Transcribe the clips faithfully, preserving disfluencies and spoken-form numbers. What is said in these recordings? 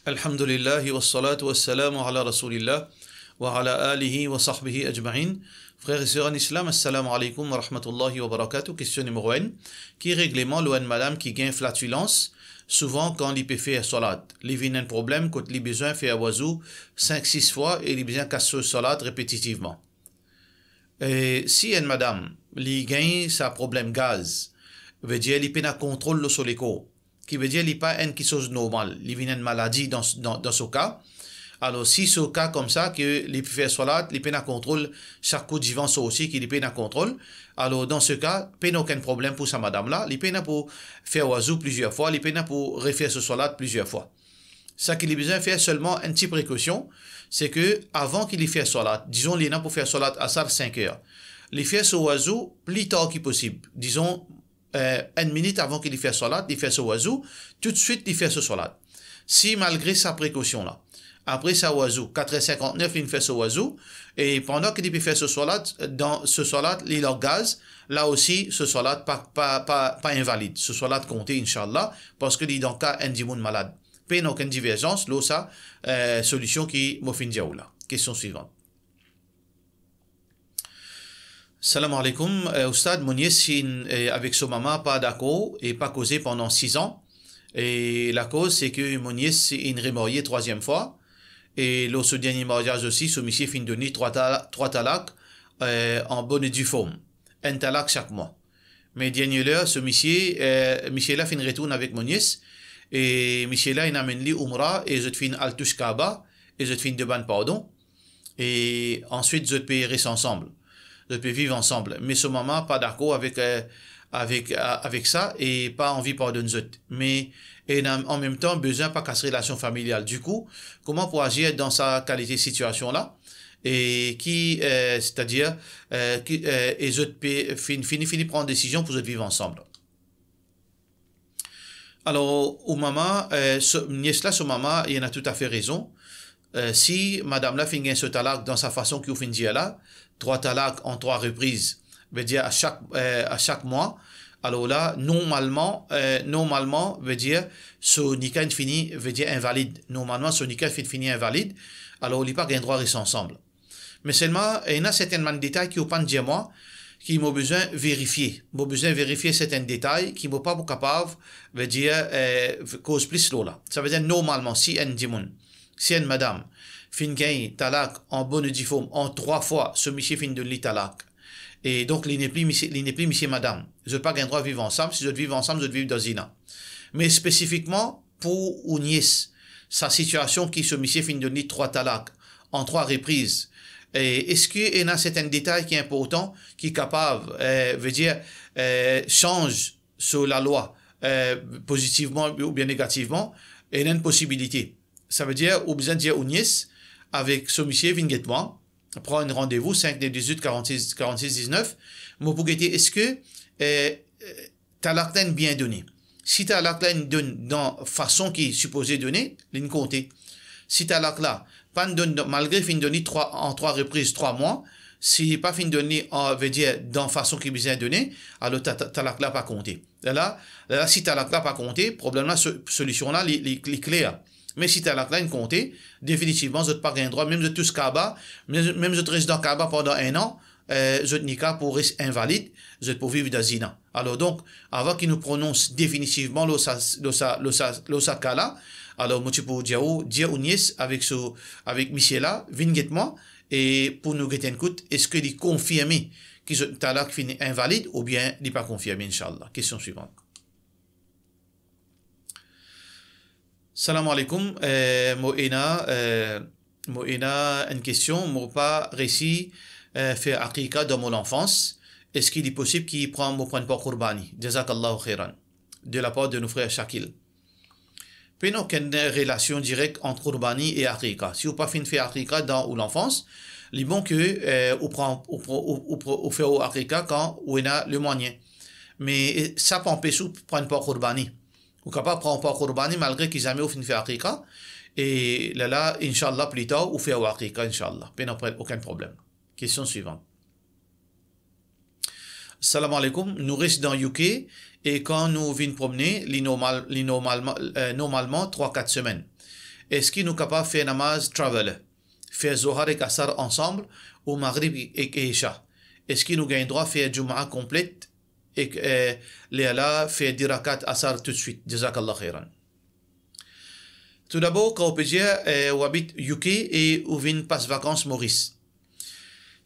Alhamdulillah, wassalatu wassalamu ala Rasoulillah, wa ala alihi wa sahbihi ajmain. Frer e ser an Islam, assalamu alaikum wa rahmatullahi wa barakatuh. Kestion nimero enn. Ki regleman lor enn madam ki gagn flatulans souvan kan li pe fer swalat? Li vinn enn problem kot li bizin fer wazou sink sis fwa e li bizin kas so swalat repetitivman. E si enn madam, li gagn sa problem gaz, vedir li pena kontrol lor so lekor, ki vedir li pa enn kiksoz normal, li vinn enn maladi dan, dan, dan so ka. Alor, si so ka koumsa, ki li pe fer swalat, li pena kontrol, sak kou divan sorti, ki li pena kontrol, alor, dan se ka, pena okenn problem pou sa madam la, li pena pou fer wazou plizier fwa, li pena pou refer so swalat plizier fwa. Sa ki li bizin fer selman enn ti prekosion, se ke avan ki li fer swalat, dizon li ena pou fer swalat asar sink er, li fer so wazou pli tar ki posib, dizon, eh, enn minit avan ki li fer swalat, li fer so wazou, toutswit li fer so swalat. Si malgre sa prekosion la, apre sa wazou, kat er sinkant-nef, li fer so wazou, e pandan ki li pe fer so swalat, dan so swalat, li lor gaz, la osi, so swalat pa, pa, pa, pa invalid. So swalat konte, inshallah, parski li dan ka enn dimoun malad. Pena okenn diverzans lor sa, eh, solision ki mo finn dir ou la. Kestion swivan. Salam alaikum, eh, Oustad, mo nies inn, eh, avek so mama pa dakor e pa koze pandan sis an. E lakoz se ke mo nies inn remarye trwaziem fwa. E lor so dernie maryaz osi, so misie finn donn li trwa ta-, trwa talak, eh, an bonn e di form. Enn talak sak mwa. Me dernie ler, so misie, eh, misie la finn retourn avek mo nies. E misie la inn amenn li Oumra e zot finn al tous Kaaba e zot finn demann pardon. E answit, zot pe res ansam. Zot pe viv ansam. Me so mama pa dakor avek, eh, avek, a-, avek sa e pa anvi pardonn zot. Me, e an, an mem tan, bizin pa kas relasion familial. Dikou, kouma pou azir dan sa kalite sitiasion la? E ki, eh, setadir, eh, ki, eh, e zot pe fin-, fini, fini pran desizion pou zot viv ansam. Alor, ou mama, eh, so, nies la, so mama, li ena toutafe rezon. Eh, si madam la finn gagn so talak dan sa fason ki ou finn dir la, trwa talak an trwa repriz, vedir a sak, eh, a sak mwa, alor la, normalman, eh, normalman, vedir so nika inn fini, vedir invalid. Normalman, so nika finn fini invalid, alor li pa gagn drwa res ansam. Me selman, ena sertenn bann detay ki ou pa'nn dir mwa, ki mo bizin verifie. Mo bizin verifie sertenn detay ki mo pa pou kapav, vedir, eh, koz plis lor la. Savedir, normalman, si enn dimoun, si enn madam finn gagn talak an bonn e di form an trwa fwa, so misie finn donn li talak. E donk, li nepli misie, li nepli misie madam. Zot pa gagn drwa viv ansam. Si zot viv ansam, zot viv dan zina. Me spesifikman, pou ou nies, sa sitiasion ki so misie finn donn li trwa talak an trwa repriz, e eski ena sertenn detay ki inportan, ki kapav, eh, vedir, eh, sanz so lalwa, eh, pozitivman oubien negativman? Ena enn posibilite. Savedir, ou bizin dir ou nies avek so misie, vinn get mwa, pran enn randevou, sink, nef, dizwit, karannsis, karannsis, diznef, mo pou gete eski, eh, eh, talak la inn bien done. Si talak la inn donn dan fason ki sipoze done, li'nn konte. Si talak la pa'nn donn, malgre finn donn li trwa, an trwa repriz, trwa mwa, si pa finn donn li, an, vedir, dan fason ki bizin done, alor ta-, ta-, talak la pa konte. Lerla, lerla, si talak la pa konte, problem la, so-, solision la, li, li, li kler. Me si talak la inn konte, definitivman, zot pa gagn drwa, mem zot tous Kaaba, mem, mem zot res dan Kaaba pandan enn an, eh, zot nika pou res invalid, zot pou viv dan zina. Alor donk, avan ki nou pronons definitivman lor sa, lor sa, lor sa, lor sa ka la, alor mo ti pou dir ou, dir ou nies avek so, avek misie la, vinn get mwa, e pou nou get enn kout, eski li konfirme ki zot talak finn invalid oubien li pa konfirme, inshallah. Kestion swivan. Salam alaikum. Eh, mo ena, eh, mo ena enn kestion. Mo pa resi, eh, fer akika dan mo lanfans. Eski li posib ki pran, mo pran par kourbani? Jazakallahu khairan. De lapar de nou frer Shakil. Pena okenn relasion direk ant kourbani e akika. Si ou pa finn fer akika dan ou lanfans, li bon ke, eh, ou pran, ou pran, ou, ou pran, ou fer ou akika kan ou ena lemwayin. Me, eh, sa pa anpes ou pran par kourbani. Ou kapav pran par kourbani malgre ki zame ou finn fer akika. E lerla, inshallah, pli tar, ou fer ou akika, inshallah. Pena okenn problem. Kestion swivan. Salam alaikum, nou res dan U K e kan nou vinn promne, li normal, li normalman, eh, normalman trwa kat semenn. Eski nou kapav fer namaz traveler, fer Zohar ek Asar ansam, ou Maghrib ek Isha? Eski nou gagn drwa fer Jumaa konplet ek, eh, lerla fer de rakat Asar toutswit? Jazakallah khairan. Toudabor, kan ou pe dir, eh, ou abit U K e ou vinn pas vakans Moris.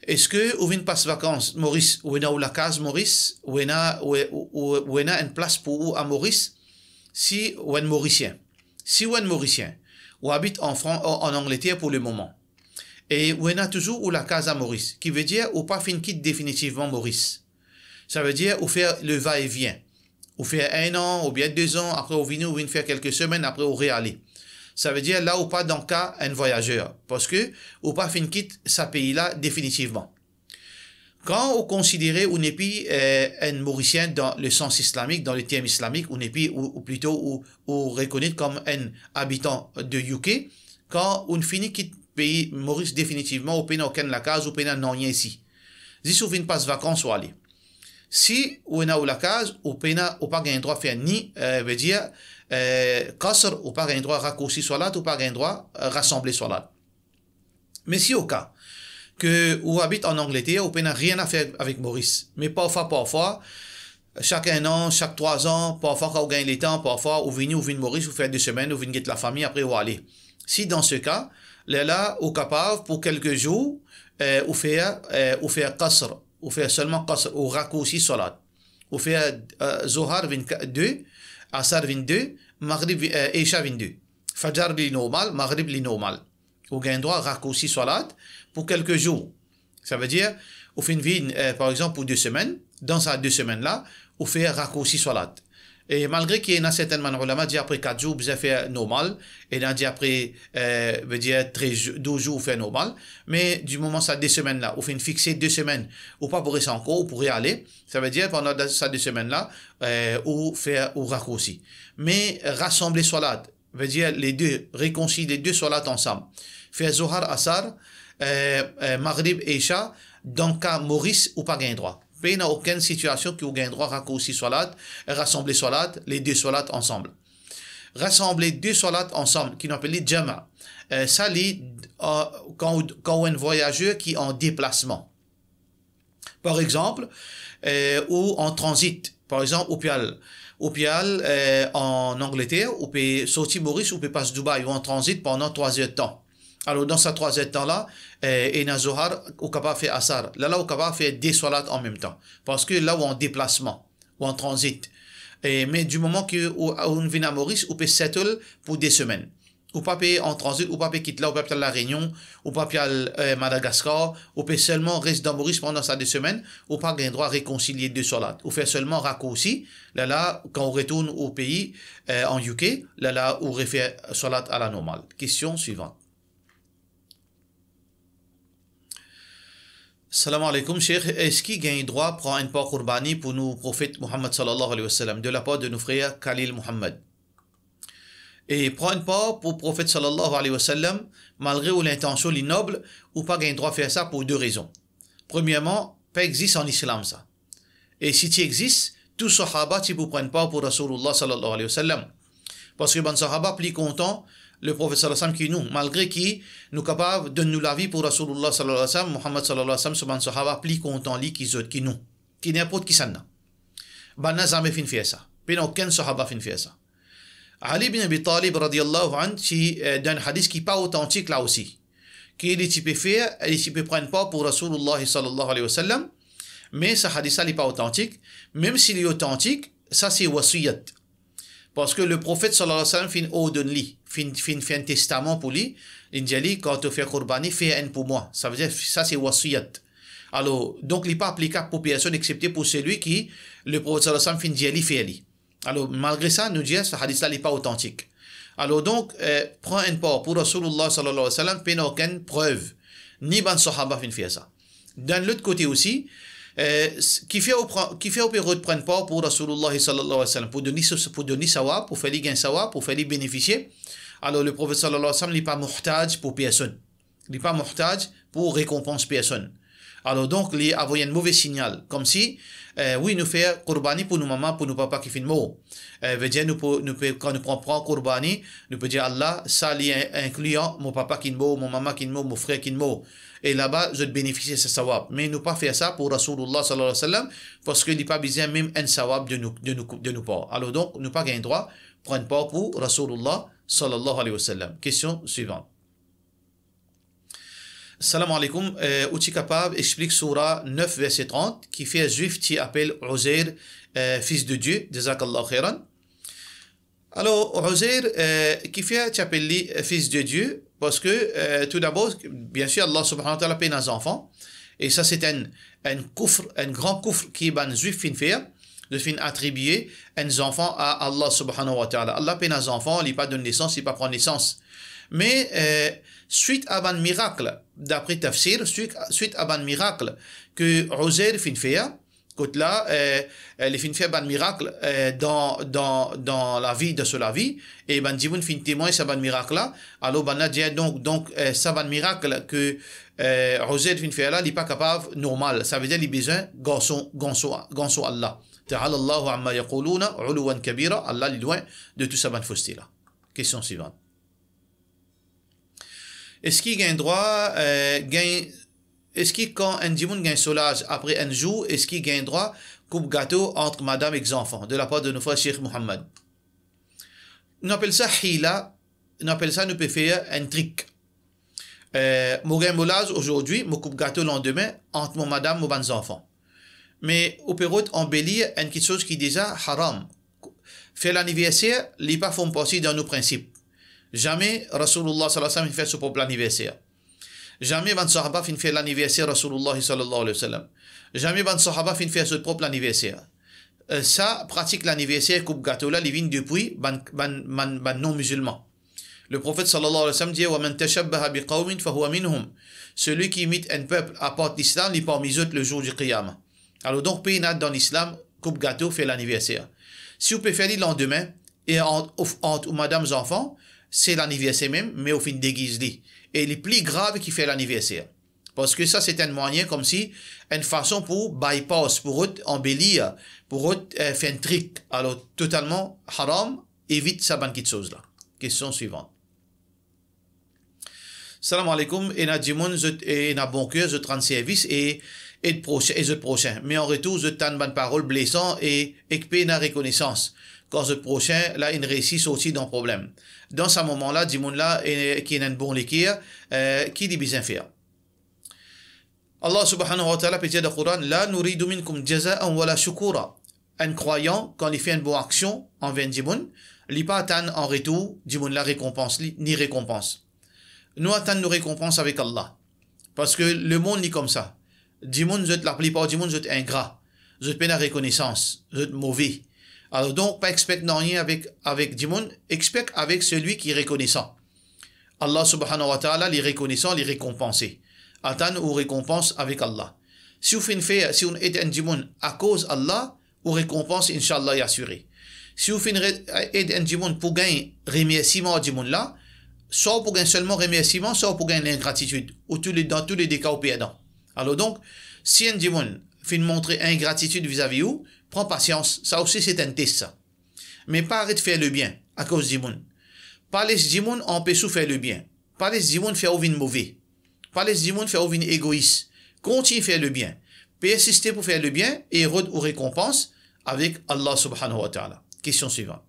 Eski ou vinn pas vakans Moris, ou ena ou lakaz Moris, ou ena, ou, ou, ou, ou ena enn plas pou ou a Moris, si ou enn Morisien? Si ou enn Morisien, ou abit an Fran-, an, an Angleter pou lemoman, e ou ena touzour ou lakaz a Moris, ki vedir ou pa finn kit definitivman Moris. Savedir ou fer le va-et-vient. Ou fer enn an oubien de zan, apre ou vini, ou vinn fer kelke semenn, apre ou reale. Savedir la ou pa dan ka enn vwayazer, parski ou pa finn kit sa pei la definitivman. Kan ou konsidere ou nepli, eh, enn Morisien dan le sans islamik, dan le term islamik, ou nepli, ou, ou plito ou, ou rekonet kom enn abitan de U K, kan ou fini kit pei Moris definitivman, ou pena okenn lakaz, ou pena nanye isi. Zis ou vinn pas vakans, ou ale. Si ou ena ou lakaz, ou pena, ou pa gagn drwa fer ni, eh, vedir, eh, qasr, ou pa gagn drwa rakoursi swalat, ou pa gagn drwa, eh, rasanble swalat. Me si oka ke ou abit an Angleter, ou pena nanye a fer avek Moris, me parfwa, parfwa, sak enn an, sak trwa zan, parfwa kan ou gagn letan, parfwa ou vini, ou vinn Moris, ou fer de semenn, ou vinn get lafami, apre ou ale. Si dan se ka, lerla ou kapav pou kelke zour, eh, ou fer, eh, ou fer qasr, ou fer selman qasr, ou rakoursi swalat. Ou fer, eh, Zohar vinn ka-, de, Asar vinn de, Maghrib vi-, eh, Isha vinn de. Fajar li normal, Maghrib li normal. Ou gagn drwa rakoursi swalat pou kelke zour. Savedir, ou finn vinn, eh, par exanp, pou de semenn, dan sa de semenn la, ou fer rakoursi swalat. E malgre ki ena sertenn bann oulama dir apre kat zour, ou bizin fer normal, ena dir apre, eh, vedir trez zour, douz zour, ou fer normal, me di moman sa de semenn la, ou finn fixe de semenn, ou pa pou res ankor, ou pou reale, savedir pandan sa de semenn la, eh, ou fer, ou rakoursi. Me rasanble swalat, vedir le de, rekonsilie le de swalat ansam. Fer Zohar, Asar, eh, eh, Maghrib, Isha, dan ka Moris, ou pa gagn drwa. Pena okenn sitiasion ki ou gagn drwa rakoursi swalat, rasanble swalat, le de swalat ansam. Rasanble de swalat ansam, ki nou apel li jama. Eh, sa li, eh, kan ou, kan ou enn vwayazer ki an deplasman. Par exanp, eh, ou an tranzit. Par exanp, ou pe al, ou pe al, eh, an Angleter, ou pe sorti Moris, ou pe pas Dubai, ou an tranzit pandan trwa zer de tan. Alor, dan sa trwa zer de tan la, eh, ena Zohar, ou kapav fer Asar. Lerla, ou kapav fer de swalat an mem tan. Parski la, ou an deplasman, ou an tranzit. E, me di moman ki ou, ou vinn a Moris, ou pe settle pou de semenn. Ou pa pe an tranzit, ou pa pe kit la, ou pa pe al La Rényon, ou pa pe al, eh, Madagaskar, ou pe selman res dan Moris pandan sa de semenn, ou pa gagn drwa rekonsilie de swalat. Ou fer selman rakoursi, lerla, kan ou retourn ou pei, eh, an U K, lerla ou refer swalat a la normal. Kestion swivan. Salam aleykoum, Sheikh. Eski gagn drwa pran enn par kourbani pou nou Profet Muhammad sallallahu alayhi wa sallam, de lapar de nou frer Khalil Muhammad? E pran enn par pou Profet sallallahu alayhi wa sallam, malgre ou lintansion li nob, ou pa gagn drwa fer sa pou de rezon. Premierman, pa exist an Islam sa. E si ti exist, tou sahaba ti pou pran par pou Rasoulullah sallallahu alayhi wa sallam. Parski bann sahaba pli kontan le Profet sallallahu alayhi wa sallam ki nou, malgre ki nou kapav donn nou lavi pou Rasoulullah sallallahu alayhi wa sallam, Muhammad sallallahu alayhi wa sallam, so bann sahaba pli kontan li ki zot, ki nou, ki ninport kisannla. Bannla zame finn fer sa. Pena okenn sahaba finn fer sa. Ali bin Abi Talib radiyallahu anhu ti, eh, dan enn hadis ki pa otantik la osi, ki li ti pe fer, li ti pe pran par pou Rasoulullah sallallahu alayhi wa sallam, me sa hadis la li pa otantik. Mem si li otantik, sa se wasiyat. Parski le Profet sallallahu alayhi wa sallam finn ordonn li, finn, finn fer enn testaman pou li, li dir li, kan to fer kourbani, fer enn pou mwa. Savedir, sa se wasiyat. Alor, donk, li pa aplikab pou personn, eksepte pou selwi ki le Profet sallallahu alayhi wa sallam finn dir li fer li. Alor, malgre sa, nou dir, sa hadis la, li pa otantik. Alor, donk, eh, pran enn par pou Rasoulullah sallallahu alayhi wa sallam, pena okenn prev, ni bann sahaba finn fer sa. Dan lot kote osi, eh, s-, kifer ou pran, kifer ou pe rod pran par pou Rasoulullah sallallahu alayhi wa sallam, pou donn li so-, pou donn li sawab, pou fer li gagn sawab, pou fer li benefisie. Alor, le Profet sallallahu alayhi wa sallam, li pa muhtaj pou personn. Li pa muhtaj pou rekonpans personn. Alor donk, li avoy enn move signal, koumsi, eh, wi, nou fer kourbani pou nou mama, pou nou papa ki finn mor. Eh, vedir nou pou, nou pe, kan nou pran, pran kourbani, nou pe dir Allah, sa li in-, inkli mo papa ki mor, mo mama ki mor, mo frer ki mor. E laba, zot benefisie sa sawab. Me nou pa fer sa pou Rasoulullah sallallahu alayhi wa sallam, parski li pa bizin mem enn sawab de nou, de nou, de nou par. Alor donk, nou pa gagn drwa pran par pou Rasoulullah sallallahu alayhi wa sallam. Kestion swivan. Salam aleykoum, eh, ou ti kapav explik soura nef verse trant, kifer Zwif ti apel Ozair, eh, fils de Dieu? Jazakallahu khairan. Alor, Ozair, eh, kifer ti apel li, eh, fils de Dieu? Parski, eh, toudabor, biensir, Allah subhanahu wa ta'ala pena zanfan, e sa se enn, enn koufr, enn gran koufr ki bann Zwif finn fer, zot finn atribie enn zanfan a Allah subhanahu wa ta'ala. Allah pena zanfan, li pa donn nesans, li pa pran nesans. Me, eh, swit a bann mirak, dapre tafsir, swit, swit a bann mirak ke Ozair finn fer, kot la, eh, eh, li finn fer bann mirak, eh, dan, dan, dan lavi, dan so lavi, e bann dimoun finn temwagn sa bann mirak la, alor bann la dir, donk, donk, eh, sa bann mirak ke, eh, Ozair finn fer la, li pa kapav normal. Savedir li bizin garson, garson, garson Allah. Ta'ala Allahu amma yaquluna uluwan kabira, Allah li lwin de tou sa bann foste la. Kestion swivan. Eski gagn drwa, eh, gagn, eski kan enn dimoun gagn so laz apre enn zour, eski gagn drwa koup gato ant madam ek zanfan, de lapar de nou frer Sheikh Mohammad? Nou apel sa hila, nou apel sa, nou pe fer enn trik. Eh, mo gagn mo laz azordi, mo koup gato landime ant mo madam, mo bann zanfan. Me ou pe rod anbelir enn kiksoz ki deza haram. Fer laniverser, li pa form parti dan nou prinsip. Zame Rasoulullah sallallahu alayhi wa sallam finn fer so prop laniverser. Zame bann sahaba finn fer laniverser Rasoulullah sallallahu alayhi wa sallam. Zame bann sahaba finn fer zot prop laniverser. Eh, sa pratik laniverser, koup gato la, li vinn depi bann, bann, bann, bann non-mizilman. Le Prophète sallallahu alayhi wa sallam dir, "Wa man tashabbaha bi qawmin fahuwa minhum." Selwi ki imit enn pep apar lislam, li parmi zot le zour di qiyama. Alor donk, pena dan lislam koup gato, fer laniverser. Si ou pe fer li landime, e ant, ant ou madam, zanfan, se laniverser mem, me ou finn degiz li. E li pli grav ki fer laniverser. Parski sa se enn mwayin koumsi, enn fason pou bypass, pou rod anbelir, pou rod, eh, fer enn trik. Alor, totalman haram, evit sa bann kiksoz la. Kestion swivan. Salam aleykoum, ena dimoun zot, ena bonker, zot rann servis e ed prosin, e zot prosin. Me an retour, zot tann bann parol blesan e, ek pena rekonesans. Kan zot prosin la inn reysi sorti dan problem. Dan sa moman la, dimoun la, e, ki ena enn bon leker, eh, ki li bizin fer? Allah subhanahu wa ta'ala pe dir dan Koran, "La nuridu minkum jazaan wala shukura." Enn krwayan, kan li fer enn bon aksion anver enn dimoun, li pa atann an retour dimoun la rekonpans li, ni rekonpans. Nou atann nou rekonpans avek Allah. Parski lemonn li koumsa. Dimoun, zot, laplipar dimoun, zot ingra. Zot pena rekonesans, zot move. Alor donk, pa expek nanye avek, avek dimoun, expek avek selwi ki rekonesan. Allah subhanahu wa ta'ala, li rekonesan, li rekonpanse. Atann ou rekonpans avek Allah. Si ou finn fer, si ou ed enn dimoun akoz Allah, ou rekonpans, inshallah, li asire. Si ou finn re-, ed enn dimoun pou gagn remersiman dimoun la, swa ou pou gagn selman remersiman, swa ou pou gagn lingratitid, ou tou le, dan tou le de ka ou perdan. Alor donk, si enn dimoun finn montre ingratitid vizavi ou, pran pasians, sa osi se enn tes sa. Me pa aret fer lebien akoz dimoun. Pa les dimoun anpes ou fer lebien. Pa les dimoun fer ou vinn move. Pa les dimoun fer ou vinn egois. Kontign fer lebien. Persiste pou fer lebien e rod ou rekonpans avek Allah subhanahu wa ta'ala. Kestion swivan.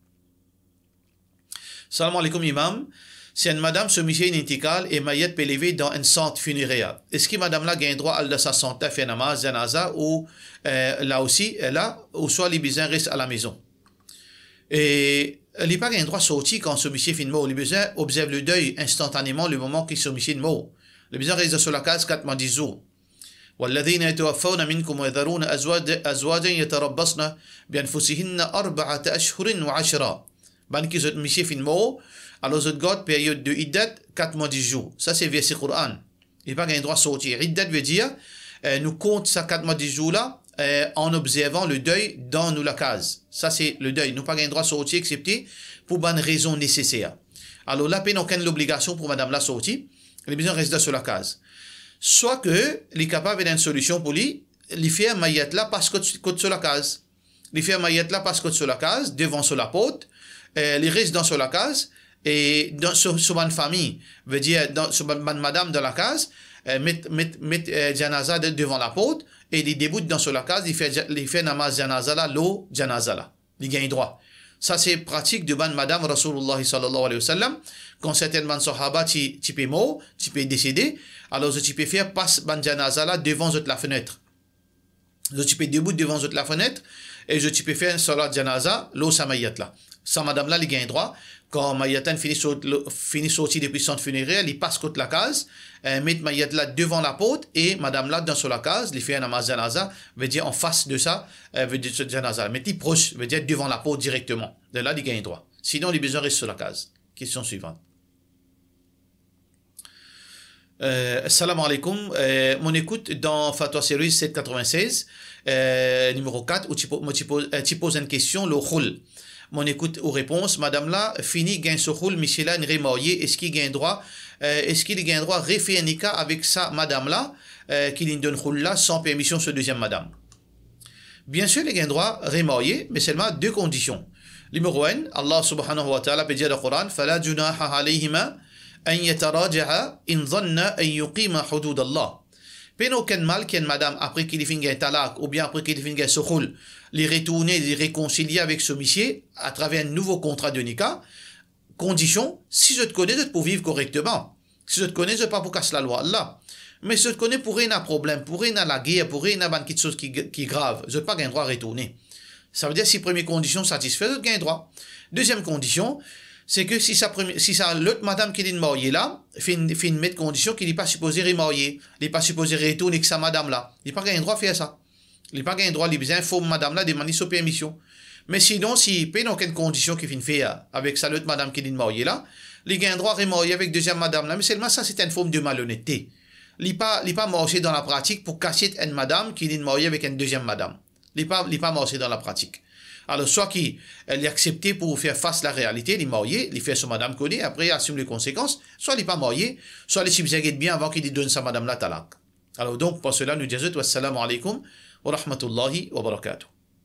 Salam aleykoum, Imam. Si enn madam, so misie inn intikal e mayet pe leve dan enn sant finerer, eski madam la gagn drwa al dan sa sant la fer namaz janaza ou, eh, la osi, eh, la, ouswa li bizin res alamezon? E li pa gagn drwa sorti kan so misie finn mor. Li bizin obzerv le deuil instantaneman, le moman ki so misie inn mor. Li bizin res dan so lakaz kat mwa dis zour. Walladhina yatawaffawna minkum wa yadharuna azwaj-, azwajan yatarabbasna bi anfusihinna arba'ata ashhurin wa ashra. Bann ki zot misie finn mor, alor zot gard period de iddat kat mwa dis zour. Sa se verse Koran. Li pa gagn drwa sorti. Iddat ve dir, eh, nou kont sa kat mwa dis zour la, eh, an obzervan le deuil dan nou lakaz. Sa se le deuil. Nou pa gagn drwa sorti exsepte pou bann rezon neseser. Alor la, pena okenn lobligasion pou madam la sorti. Li bizin res dan so lakaz. Swa ke li kapav ena enn solision pou li, li fer mayat la pas kot, kot so lakaz. Li fer mayat la pas kot so lakaz, devan so laport, eh, li res dan so lakaz, e dan so, so bann fami, vedir dan so bann, bann madam dan lakaz, eh, met, met, met, eh, janaza de, devan laport, e li debout dan so lakaz, li fer ja-, li fer namaz janaza la lor janaza la. Li gagn drwa. Sa se pratik de bann madam Rasoulullah sallallahu alayhi wa sallam, kan sertenn bann sahaba ti, ti pe mor, ti pe desede, alor zot ti pe fer pas bann janaza la devan zot lafenet. Zot ti pe debout devan zot lafenet e zot ti pe fer salat janaza lor sa mayat la. Sa madam la, li gagn drwa, kan mayat la fini sort, lo-, fini sorti depi sant finerer, li pas kot lakaz, eh, met mayat la devan laport e madam la dan so lakaz, li fer namaz janaza, vedir anfas de sa, eh, vedir so janaza. Met li pros, vedir devan laport direkteman. Lerla li gagn drwa. Sinon, li bizin res so lakaz. Kestion swivan. Eh, salam aleykoum. Eh, mo'nn ekout dan Fatwa Series set katrevin-sez, eh, nimero kat, ou ti po-, mo ti poz, eh, ti poz enn kestion lor khoul. Mo'nn ekout ou repons, madam la fini gagn so khoul, misie la inn remarye, eski gagn drwa, eh, eski li gagn drwa refer nika avek sa madam la, eh, ki li'nn donn khoul la san permision so deziem madam? Biensir, li gagn drwa remarye, me selman de kondision. Nimero enn, Allah subhanahu wa ta'ala pe dir dan Koran, "Fala junaha alayhima an yataraja'a in zanna an yuqima hududallah." Pena okenn mal ki enn madam, apre ki li finn gagn talak, oubien apre ki li finn gagn so khoul, li retourne, li rekonsilie avek so misie atraver enn nouvo kontra de nika, kondision, si zot kone zot pou viv korekteman, si zot kone zot pa pou kas lalwa Allah. Me si zot kone pou ena problem, pou ena lager, pou ena bann kiksoz ki, ki grav, zot pa gagn drwa retourne. Savedir si premie kondision satisfe, zot gagn drwa. Deziem kondision, se ke si sa premi-, si sa lot madam ki li'nn marye la, finn, finn met kondision ki li pa sipoze remarye, li pa sipoze retourn ek sa madam la, li pa gagn drwa fer sa. Li pa gagn drwa, li bizin inform madam la, demann li so permision. Me sinon, si pena okenn kondision ki finn fer avek sa lot madam ki li'nn marye la, li gagn drwa remarye avek deziem madam la, me selman sa se enn form de malonette. Li pa, li pa marse dan lapratik pou kasiet enn madam ki li'nn marye avek enn deziem madam. Li pa, li pa marse dan lapratik. Alor, swa ki, eh, li aksepte pou fer fas larealite, li marye, li fer so madam kone, apre li asim le konsekans, swa li pa marye, swa li ti bizin get bien avan ki li donn sa madam la talak. Alor donk, par sela, nou dir zot, wassalamu alaikum wa rahmatullahi wa barakatuh.